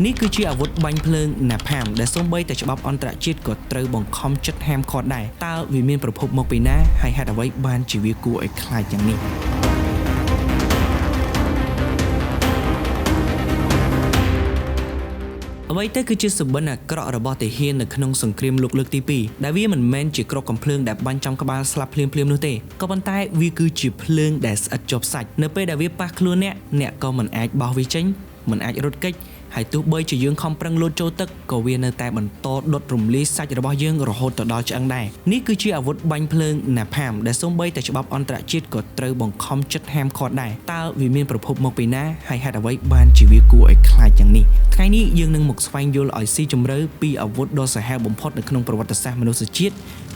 នេះគឺជាអាវុធបាញ់ភ្លើងណាផាមដែលសូម្បីតែច្បាប់អន្តរជាតិក៏ត្រូវបង្ខំចិត្តហាមឃាត់ដែរតើវាមានប្រភពមកពីណាហើយហេតុអ្វីបានជាវាគួរឲ្យខ្លាចយ៉ាងនេះអ្វីទៅគឺជាសុបិនអាក្រក់របស់ទាហាននៅក្នុងសង្គ្រាមលោកលើកទី2ដែលវាមិនមែនជាគ្រាប់កាំភ្លើងដែលបាញ់ចំក្បាលស្លាប់ភ្លាមៗនោះទេក៏ប៉ុន្តែវាគឺជាភ្លើងដែលស្អិតជាប់សាច់នៅពេលដែលវាប៉ះខ្លួនអ្នកអ្នកក៏មិនអាចបោះវាចេញមិនអាចរត់គេចហើយទោះបីជាយើងខំប្រឹងលោតចូលទឹកក៏វានៅតែបន្តដុតរំលាយសាច់របស់យើងរហូតទៅដល់ឆ្អឹងដែរនេះគឺជាអាវុធបាញ់ភ្លើងណាផាមដែលសូម្បីតែច្បាប់អន្តរជាតិក៏ត្រូវបង្ខំចិត្តហាមឃាត់ដែរតើវាមានប្រភពមកពីណាហើយហេតុអ្វីបានជាវាគួរឲ្យខ្លាចយ៉ាងនេះថ្ងៃនេះយើងនឹងមកស្វែងយល់ឲ្យស៊ីជម្រៅពីអាវុធដ៏សាហាវបំផុតនៅក្នុងប្រវត្តិសាស្ត្រមនុស្សជាតិ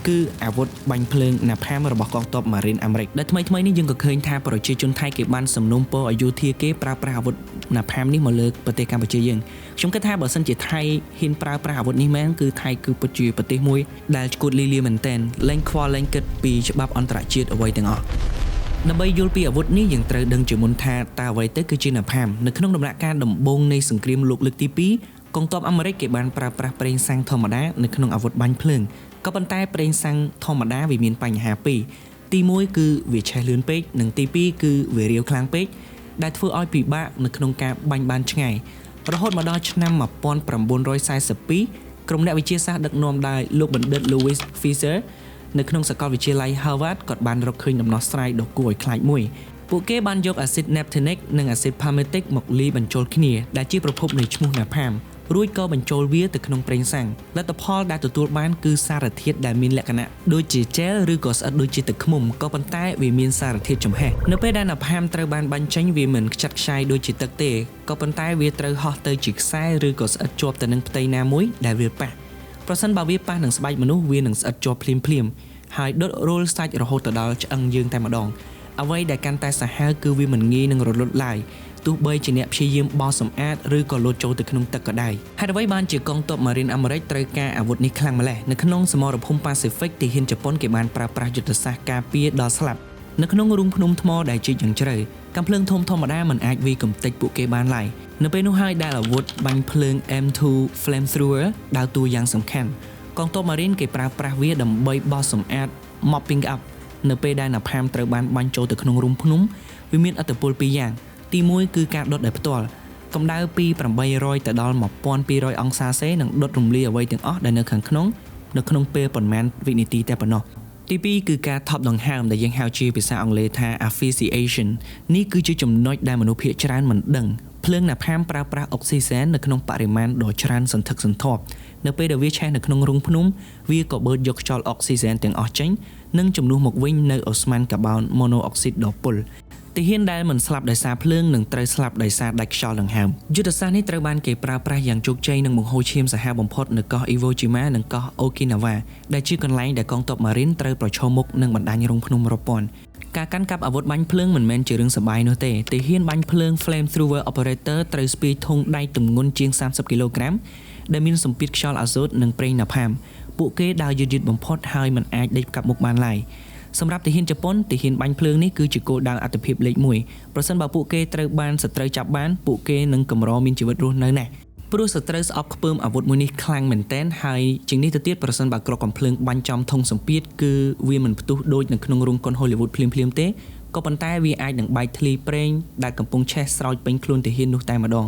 គឺអាវុធបាញ់ភ្លើងណាផាមរបស់កងទ័ពម៉ារីនអាមេរិកដែលថ្មីៗនេះយើងក៏ឃើញថាប្រជាជនថៃគេបានសំណូមពរឲ្យយោធាគេប្រើប្រាស់អាវុធណាផាមនេះមកលើប្រទេសកម្ពុជាយើងខ្ញុំគិតថាបើសិនជាថៃហ៊ានប្រើប្រាស់អាវុធនេះមែនគឺថៃគឺពិតជាប្រទេសមួយដែលឆ្កួតលីលាមែនទែនលែងខ្វល់លែងគិតពីច្បាប់អន្តរជាតិអ្វីទាំងអស់ដើម្បីយល់ពីអាវុធនេះយើងត្រូវដឹងជាមុនថាតើអ្វីទៅគឺជាណាផាមនៅក្នុងដំណាក់កាលដំបូងនៃសង្គ្រាមលោកលើកទី2កងទ័ពអាមេរិកគេបានប្រើប្រាស់ប្រេងសាំងធម្មតានៅក្នុងអាវុធបាញ់ភ្លើងក៏ប៉ុន្តែប្រេងសាំងធម្មតាវាមានបញ្ហាពីរទី1គឺវាឆេះលឿនពេកនិងទី2គឺវារាវខ្លាំងពេកដែលធ្វើឲ្យពិបាកនៅក្នុងការបាញ់បានឆ្ងាយរហូតមកដល់ឆ្នាំ1942ក្រុមអ្នកវិទ្យាសាស្ត្រដឹកនាំដោយលោកបណ្ឌិត Louis Fisher នៅក្នុងសាកលវិទ្យាល័យ Harvard ក៏បានរកឃើញដំណោះស្រាយដ៏គួរឲ្យខ្លាចមួយពួកគេបានយកអាស៊ីត Naphthenic និងអាស៊ីត Palmitic មកលាយបញ្ចូលគ្នាដែលជាប្រភពនៃឈ្មោះណាផាមរួចក៏បញ្ចូលវាទៅក្នុងប្រេងសាំងលទ្ធផលដែលទទួលបានគឺសារធាតុដែលមានលក្ខណៈដូចជាជែលឬក៏ស្អិតដូចជាទឹកឃ្មុំក៏ប៉ុន្តែវាមានសារធាតុចំហេះនៅពេលដែលណាផាមត្រូវបានបាញ់ចេញវាមិនខ្ចាត់ខ្ចាយដូចជាទឹកទេក៏ប៉ុន្តែវាត្រូវហោះទៅជាខ្សែឬក៏ស្អិតជាប់ទៅនឹងផ្ទៃណាមួយដែលវាប៉ះប្រសិនបើវាប៉ះនឹងស្បែកមនុស្សវានឹងស្អិតជាប់ភ្លាមៗហើយដុតរោលសាច់រហូតទៅដល់ឆ្អឹងយើងតែម្ដងអ្វីដែលកាន់តែសាហាវគឺវាមិនងាយនឹងរលត់ឡើយទោះបីជាអ្នកព្យាយាមបោសសម្អាតឬក៏លោតចូលទៅក្នុងទឹកក៏ដោយហេតុអ្វីបានជាកងទ័ពម៉ារីនអាមេរិកត្រូវការអាវុធនេះខ្លាំងម្ល៉េះនៅក្នុងសមរភូមិប៉ាស៊ីហ្វិកទាហានជប៉ុនគេបានប្រើប្រាស់យុទ្ធសាស្ត្រការពារដល់ស្លាប់នៅក្នុងរូងភ្នំថ្មដែលជីកយ៉ាងជ្រៅកាំភ្លើងធំធម្មតាមិនអាចវាយកម្ទេចពួកគេបានឡើយនៅពេលនោះហើយដែលអាវុធបាញ់ភ្លើង M2 Flamethrower ដើរតួយ៉ាងសំខាន់កងទ័ពម៉ារីនគេប្រើប្រាស់វាដើម្បីបោសសម្អាត mopping up នៅពេលដែលណាផាមត្រូវបានបាញ់ចូលទៅក្នុងរូងភ្នំវាមានឥទ្ធិពលពីរយ៉ាងទី1គឺការដុតដោយផ្ទាល់កម្ដៅពី800ទៅដល់1200អង្សាសេនឹងដុតរំលាយអ្វីទាំងអស់ដែលនៅខាងក្នុងនៅក្នុងពេលប៉ុន្មានវិនាទីតែប៉ុណ្ណោះទី2គឺការថប់ដង្ហើមដែលយើងហៅជាភាសាអង់គ្លេសថា asphyxiation នេះគឺជាចំណុចដែលមនុស្សភាគច្រើនមិនដឹងភ្លើងណាផាមប្រើប្រាស់អុកស៊ីសែននៅក្នុងបរិមាណដ៏ច្រើនសន្ធឹកសន្ធាប់នៅពេលដែលវាឆេះនៅក្នុងរូងភ្នំវាក៏បឺតយកខ្យល់អុកស៊ីសែនទាំងអស់ចេញនិងជំនួសមកវិញនៅអូស្មန်កាបូនម៉ូណូអុកស៊ីតដ៏ពុលទាហានដែលមិនស្លាប់ដោយសារភ្លើងនឹងត្រូវស្លាប់ដោយសារដាច់ខ្យល់ដង្ហើមយុទ្ធសាស្ត្រនេះត្រូវបានគេប្រើប្រាស់យ៉ាងជោគជ័យនិងបង្ហូរឈាមសាហាវបំផុតនៅកោះអ៊ីវ៉ូជីម៉ានិងកោះអូគីណាវ៉ាដែលជាកន្លែងដែលកងទ័ពម៉ារីនត្រូវប្រឈមមុខនឹងបណ្ដាញរូងភ្នំរាប់ពាន់ការកាន់កាប់អាវុធបាញ់ភ្លើងមិនមែនជារឿងសប្បាយនោះទេទាហានបាញ់ភ្លើង Flamethrower Operator ត្រូវស្ពាយធុងដែកទម្ងន់ជាង30គីឡូក្រាមដែលមានសម្ពាធខ្យល់អាសូតនិងប្រេងណាផាមពួកគេដើរយឺតៗបំផុតហើយមិនអាចដេកកាប់មុខបានឡើយសម្រាប់ទាហានជប៉ុនទាហានបាញ់ភ្លើងនេះគឺជាគោលដៅអត្ថិភាពលេខ1ប្រសិនបើពួកគេត្រូវបានសត្រូវចាប់បានពួកគេនឹងកម្រមានជីវិតរស់នៅណាស់ព្រោះសត្រូវស្អប់ខ្ពើមអាវុធមួយនេះខ្លាំងមែនទែនហើយជាងនេះទៅទៀតប្រសិនបើគ្រាប់កាំភ្លើងបាញ់ចំធុងសម្ពាធគឺវាមិនផ្ទុះដូចនៅក្នុងរោងកុនហូលីវូដភ្លាមៗទេក៏ប៉ុន្តែវាអាចនឹងបែកធ្លាយប្រេងដែលកំពុងឆេះស្រោចពេញខ្លួនទាហាននោះតែម្ដង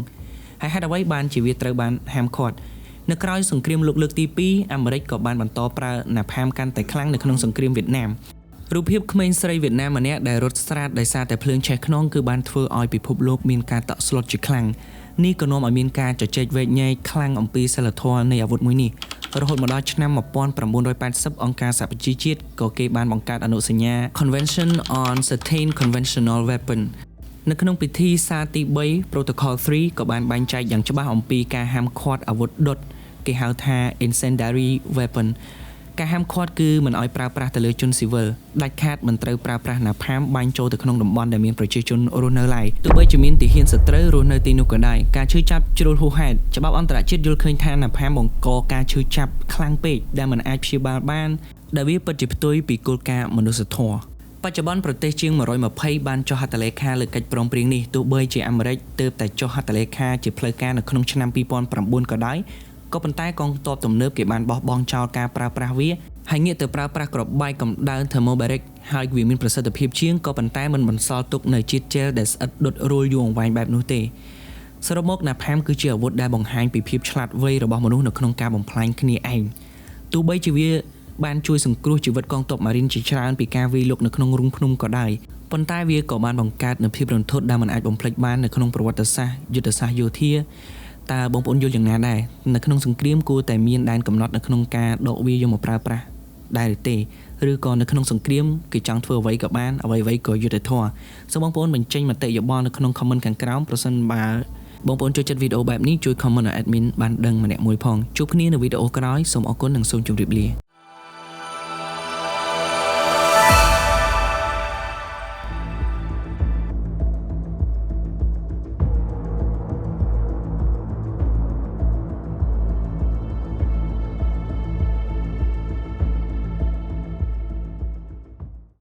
ហើយហេតុអ្វីបានជាវាត្រូវបានហាមឃាត់នៅក្រោយសង្គ្រាមលោកលើកទី2អាមេរិកក៏បានបន្តប្រើណាផាមកាន់តែខ្លាំងនៅក្នុងសង្គ្រាមវៀតណាមរូបភាពក្មេងស្រីវៀតណាមម្នាក់ដែលរត់ស្រាតដោយសារតែភ្លើងឆេះខ្នងគឺបានធ្វើឲ្យពិភពលោកមានការតក់ស្លុតជាខ្លាំងនេះក៏នាំឲ្យមានការជជែកវែកញែកខ្លាំងអំពីសិលធម៌នៃអាវុធមួយនេះរហូតមកដល់ឆ្នាំ1980អង្គការសហប្រជាជាតិក៏គេបានបង្កើតអនុសញ្ញា Convention on Certain Conventional Weapon នៅក្នុងពិធីសារទី3 Protocol 3ក៏បានបែងចែកយ៉ាងច្បាស់អំពីការហាមឃាត់អាវុធដុតគេហៅថា incendiary weapon ការហាមឃាត់គឺមិនឲ្យប្រើប្រាស់ទៅលើជនស៊ីវិលដាច់ខាតមិនត្រូវប្រើប្រាស់ណាផាមបាញ់ចូលទៅក្នុងតំបន់ដែលមានប្រជាជនរស់នៅឡើយទោះបីជាមានទាហានសត្រូវរស់នៅទីនោះក៏ដោយការឈឺចាប់ជ្រុលហួសហេតុច្បាប់អន្តរជាតិយល់ឃើញថាណាផាមបង្កការឈឺចាប់ខ្លាំងពេកដែលមិនអាចព្យាបាលបានដែលវាពិតជាផ្ទុយពីគោលការណ៍មនុស្សធម៌ បច្ចុប្បន្នប្រទេសជាង120បានចុះហត្ថលេខាលើកិច្ចព្រមព្រៀងនេះទោះបីជាអាមេរិកទើបតែចុះហត្ថលេខាជាផ្លូវការនៅក្នុងឆ្នាំ2009ក៏ដោយក៏ប៉ុន្តែកងទ័ពទំនើបគេបានបោះបង់ចោលការប្រើប្រាស់វាហើយងាកទៅប្រើប្រាស់គ្រាប់បែកកម្ដៅ thermobaric ហើយវាមានប្រសិទ្ធភាពជាងក៏ប៉ុន្តែមិនបន្សល់ទុកនៅជាតិជែលដែលស្អិតដុតរោលយូរអង្វែងបែបនោះទេសរុបមកណាផាមគឺជាអាវុធដែលបង្ហាញពីភាពឆ្លាតវៃរបស់មនុស្សនៅក្នុងការបំផ្លាញគ្នាឯងទោះបីជាវាបានជួយសង្គ្រោះជីវិតកងទ័ពម៉ារីនជាច្រើនពីការវាយលុកនៅក្នុងរូងភ្នំក៏ដោយប៉ុន្តែវាក៏បានបង្កើតនូវភាពរន្ធត់ដែលមិនអាចបំភ្លេចបាននៅក្នុងប្រវត្តិសាស្ត្រយុទ្ធសាស្ត្រយោធាតើបងប្អូនយល់យ៉ាងណាដែរនៅក្នុងសង្គ្រាមគួរតែមានដែនកំណត់នៅក្នុងការដកវាយកមកប្រើប្រាស់ដែរឬទេឬក៏នៅក្នុងសង្គ្រាមគេចង់ធ្វើអ្វីក៏បានអ្វីអ្វីក៏យុត្តិធម៌សូមបងប្អូនបញ្ចេញមតិយោបល់នៅក្នុង comment ខាងក្រោមប្រសិនបើបងប្អូនចូលចិត្តវីដេអូបែបនេះជួយ comment ឲ្យ admin បានដឹងម្នាក់មួយផងជួបគ្នានៅវីដេអូក្រោយសូមអរគុណនិងសូមជម្រាបលា។